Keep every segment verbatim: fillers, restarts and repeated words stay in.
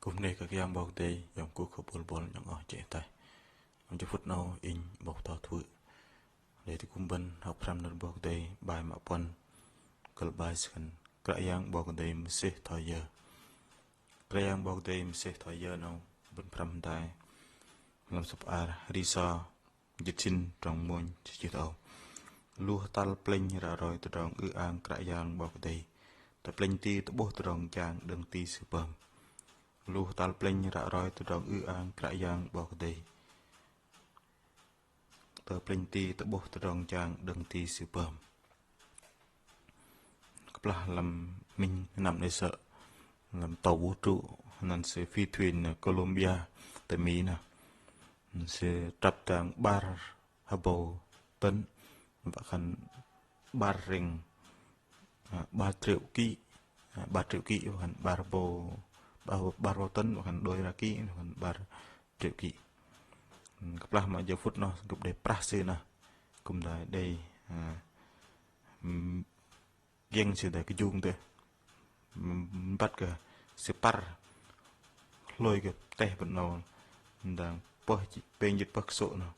Kŭm nê kơ Kră Yang 'Bok Kei-Dei, yom kuh kơ bôl bôl nhŏng oh jê̆ tai. Lăm jơ phŭt 'nâu inh 'bok tho thuơ̆ đei tơgŭm bơ̆n hŏk pơhrăm nơ̆r 'Bok Kei-Dei, bai mă puăn, kơ̆l bai sơkăn Kră Yang 'Bok Kei-Dei mơsêh thoi yơ. Kră Yang 'Bok Kei-Dei mơsêh thoi yơ 'nâu bơ̆n pơhrăm hơdai lăm sơ̆p ar Hri Sô jĭt sĭn trong mônh sư chih tơ âu: Lu hơtăl plĕnh ră roi tơdrong ư-ang Kră Yang 'Bok Kei-Dei, tơ plĕnh ti tơ'bôh tơdrong jang đơ̆ng ti Sư pơm. Lu hơtăl plĕnh ră roi tơdrong ư-ang Kră Yang 'Bok Kei-Dei, tơ plĕnh ti tơ'bôh tơdrong jang đơ̆ng ti Sư pơm. Kơplah lăm minh năm đei sơ̆ lăm tàu vũ trụ, năn sư phi thuyền Columbia tơ Mi nơh, sư trăp dang 'bar hơbâu tấn, wă khan 'bar hrĕng, à, 'bar triệu ký, à, 'bar triệu ký, wă khan 'bar hơbâu, 'bar, 'bar hơbâu tấn, wă khan đôi ra ký, wă khan 'bar triệu ký. Kơplah mă jơ phŭt noh gơ̆p đei prah sư nơh, kŭm hơdai đei, à, giĕng sư hơdai kơjung dêh. Băt kơ sư păr hlôi kơ teh bơ̆n 'nâu dang pơh pêng jĭt pơh kơsô̆ noh,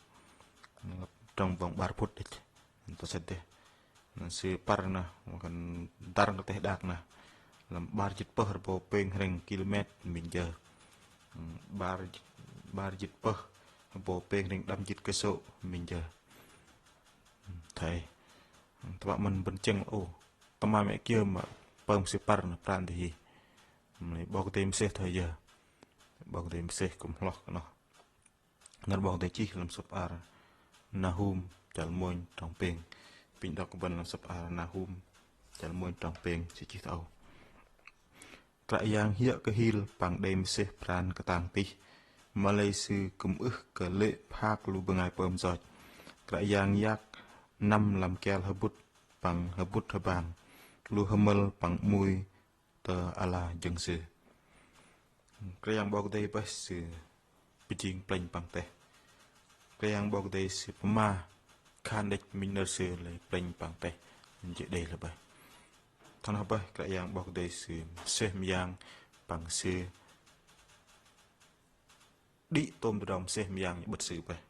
trong vòng 'bar phŭt đĕch. Tơ sĕt dêh. Năn sư păr nơh, wă khan dăr kơ teh đak nơh, lăm 'bar jĭt pơh rơbâu pêng hrĕng kilômet minh jơ. 'Bar, 'bar jĭt pơh rơbâu pêng hrĕng đăm jĭt kơsô̆ minh jơ. Thoi, tơpă mơ̆n bơ̆n tơchĕng ôh, tơma mĕ kiơ mă pơm sư păr nơh pran dêh hih. Mă lei 'Bok Kei-Dei mơsêh thoi yơ. 'Bok Kei-Dei mơsêh kŭm hloh kơ noh. Nơ̆r 'Bok Kei-Dei chih lăm sơ̆p ar Nahum chăl mônh trong pêng. Pinh đŏk kơ bơ̆n lăm sơ̆p ar Nahum chăl mônh trong pêng sư chih tơ âu: Kră Yang hiơ̆ kơ hil păng đei mơsêh pran kơtang tih, mă lei Sư kư̆m ưh kơ lê̆ phak lu bơngai pơm yoch. Kră Yang yak năm lăm kial hơbŭt păng hơbŭt hơbang, lu hơmơl păng 'mui tơ ala jơ̆ng Sư. Kră Yang 'Bok Kei-Dei bơih Sư pơjing plĕnh păng teh. Kră Yang 'Bok Kei-Dei Sư pơma khan đĕch minh nơ̆r Sư lei plĕnh păng teh jê̆ đei lơ bơih. Thoi noh bơih Kră Yang 'Bok Kei-Dei Sư mơsêh mơyang păng Sư đĭ tôm tơdrong mơsêh mơyang 'bơ̆t Sư bơih.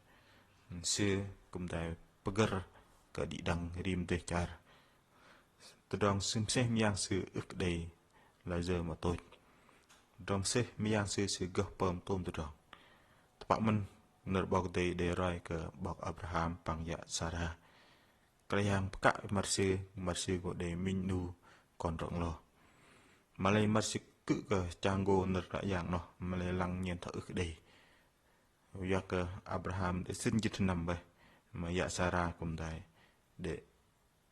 Sư kŭm hơdai pơgơ̆r kơ đĭ đăng rim dêh char. Tơdrong Sư mơsêh mơyang Sư ưh kơ đei layơ mă tôch. Tơdrong mơsêh mơyang Sư, Sư gơh pơm tôm tơdrong. Tơpă mơ̆n nơ̆r 'Bok Kei-Dei đei roi kơ 'bok Abraham păng yă Sara. Kră Yang pơkă măr sư, măr sư gô đei minh 'nu kon drŏ-nglo. Mă lei măr sư kư̆m kơ chang gô nơ̆r Kră Yang noh, mă lei lăng nhen thoi ưh kơ đei. Yua kơ Abraham đei sĭn jĭt sơnăm bơih, mă yă Sara kŭm hơdai đei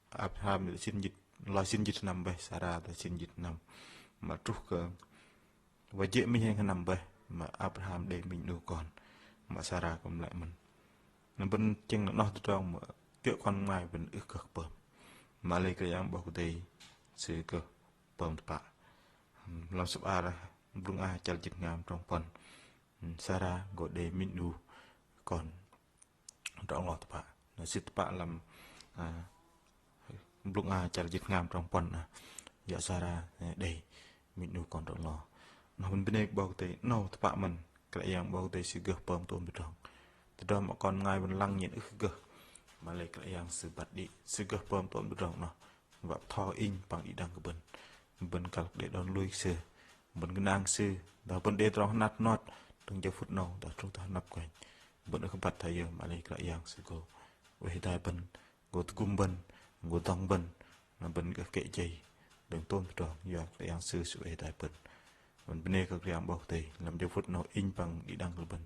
Abraham đei sĭn jĭt, loi sĭn jĭt sơnăm bơih, Sara đei sĭn jĭt sơnăm. Mă truh kơ wă jê̆ minh hrĕng sơnăm bơih, mă Abraham đei minh 'nu kon, mă Sara kŭm lăi mơ̆n. Na bơ̆n tơchĕng noh tơdrong mă kiơ̆ kon bơngai bơ̆n ưh kơ gơh pơm. Mă lei Kră Yang 'Bok Kei-Dei Sư gơh pơm tơpă. Lăm sơ̆p ar Blŭng A chăl jĭt hngam trong puăn, Sara gô đei minh 'nu kon drŏ-nglo tơpă. Na sĭt tơpă lăm, à, Blŭng A chăl jĭt hngam trong puăn, à, yă Sara, à, đei minh 'nu kon drŏ-nglo. Noh bơ̆n bơnê kơ 'Bok Kei-Dei, 'nâu tơpă mơ̆n Kră Yang 'Bok Kei-Dei Sư gơh pơm tôm tơdrong. Tơdrong mă kon bơngai bơ̆n lăng nhen ưh kơ gơh, mă lei Kră Yang Sư băt đĭ, Sư gơh pơm tôm tơdrong noh. Wă bơtho inh păng đĭ đăng kơ bơ̆n. Bơ̆n kăl kơ đei đon lui kơ Sư, bơ̆n gơnang kơ Sư. Dah bơ̆n đei tơdrong hơnat hơnot đơ̆ng jơ phŭt 'nâu, dah truh tơ hơnăp kơnh, bơ̆n ưh kơ băt thoi yơ, mă lei Kră Yang Sư gô oei hơdai bơ̆n, gô tơgŭm bơ̆n, gô dŏng bơ̆n. Na bơ̆n gơh kĕ jei đơ̆ng tôm tơdrong, yua Kră Yang Sư, Sư oei hơdai bơ̆n. Bơ̆n bơnê kơ Kră Yang 'Bok Kei-Dei, lăm jơ phŭt 'nâu inh păng đĭ đăng kơ bơ̆n,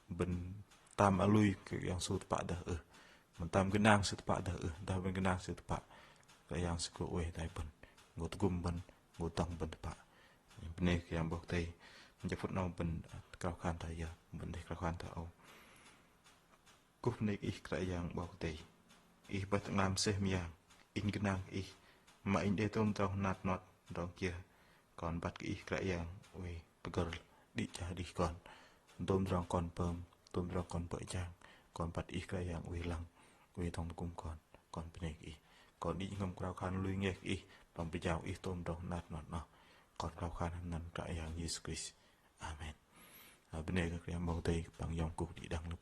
bơ̆n tam mă lui kơ Kră Yang Sư tơpă dah ưh. Bơ̆n tam gơnang Sư tơpă dah ưh, dah bơ̆n gơnang Sư tơpă, Kră Yang Sư gô oei hơdai bơ̆n, gô tơgŭm bơ̆n, gô dŏng bơ̆n tơpă. Bơnê kơ Kră Yang 'Bok Kei-Dei, jơ phŭt 'nâu bơ̆n krao khan thoi yơ, bơ̆n dêh krao khan thoi âu. Kuh bơnê kơ Ih Kră Yang 'Bok Kei-Dei, Ih bơih Tơ'ngla mơsêh mơyang, inh gơnang kơ Ih, mă inh đei tôm tơdrong hơnat hơnot, tơdrong kiơ, kon băt kơ Ih Kră Yang oei pơgơ̆r đĭ chăl đĭ kon. Tôm tơdrong kon pơm, tôm tơdrong kon bơ̆ jang, kon băt Ih Kră Yang oei lăng, oei dŏng tơgŭm kon, kon bơnê kơ Ih. Kon đĭ jơhngơ̆m krao khan lui ngeh kơ Ih, păng pơjao Ih tôm tơdrong hơnat hơnot noh. Kon krao khan lăm anăn Kră Yang Yêsu Krist. Amen. Ơ, bơnê kơ Kră Yang 'Bok Kei-Dei, păng yom kŭk đĭ đăng lu